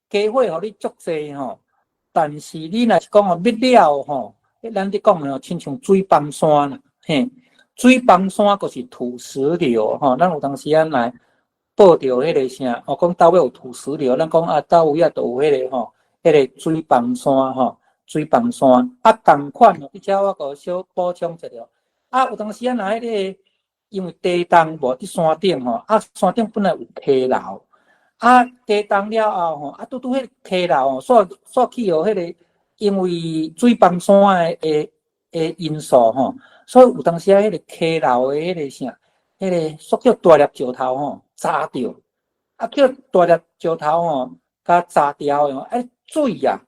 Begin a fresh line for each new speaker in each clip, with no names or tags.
加火予你足濟吼，但是你若是講哦，物料吼，咱咧講的親像水崩山啦，嘿，水崩山就是土石流吼，咱有當時仔來報著彼個啥，哦，講佗位有土石流，咱講啊，佗位啊，都有彼個吼，彼個水崩山吼，水崩山啊，仝款哦，佇遮我閣小補充一下，啊，有當時仔若彼個因為地動無佇山頂吼，啊，山頂本來有溪流，啊，地動了後吼，啊，拄拄彼個溪流吼，煞煞去予彼個因為水崩山的因素吼，所以有當時仔彼個溪流的彼個啥，彼個煞叫大粒石頭吼砸著，啊，叫大粒石頭吼共砸掉的吼，啊，水啊，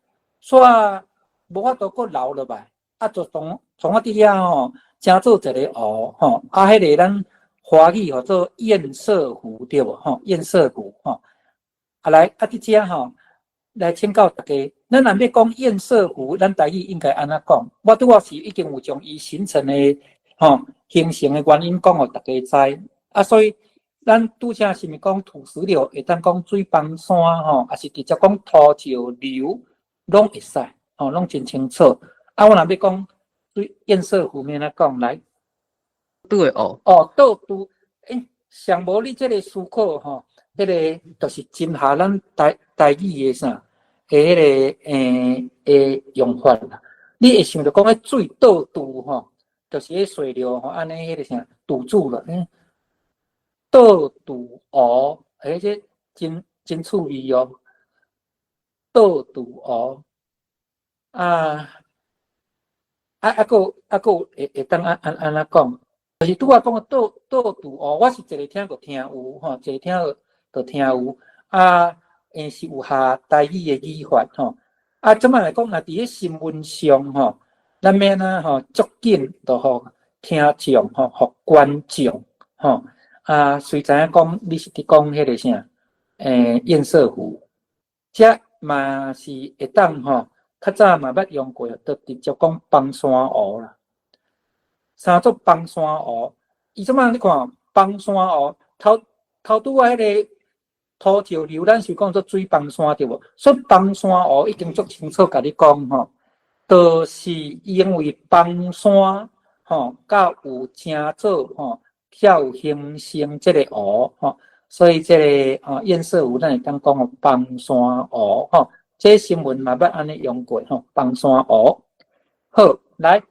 煞無法度閣流落來，啊，就從從我佇遐吼，成做一个湖吼，啊，彼個咱華語號做堰塞湖對無吼？堰塞湖吼，啊來啊佇遮吼，來請教大家，咱若欲講堰塞湖，咱台語應該按怎講？我拄仔是已經有將伊形成的吼形成的原因講予大家知，啊，所以咱拄才是毋是講土石流，會當講水崩山吼，抑是直接講土石流，攏會使，吼，攏真清楚。啊，我若欲講對堰塞湖欲按怎講來？
對哦。
哦，倒拄，欸，上無你這个思考吼，彼個就是真合咱台台語的啥，的彼个的用法啦。你會想著講彼水倒注吼，就是彼水流吼，按呢彼個啥堵住了，嗯，倒注湖，欸，這真真趣味哦。倒注湖，啊啊啊，閣啊閣會會當按按按怎講？就是拄仔講的倒倒注湖，我是一个聽就聽有吼，一个聽就聽有啊，是有合台語的語法吼。啊，這擺來講，若佇咧新聞上吼，咱欲按怎吼，足緊就予聽眾吼，予觀眾吼啊，隨知影講你是佇講彼個啥？堰塞湖，這嘛是會當吼，較早嘛捌用過，就直接講崩山湖啦。啥做崩山湖？伊這擺你看崩山湖，頭頭拄仔彼個土石流，咱是講做水崩山對無？所以崩山湖已經足清楚共你講吼，就是因為崩山吼，佮有成做吼，才有形成這個湖吼，所以這個啊堰塞湖咱會當講哦崩山湖吼，這個新聞嘛捌按呢用過吼，崩山湖。好，來。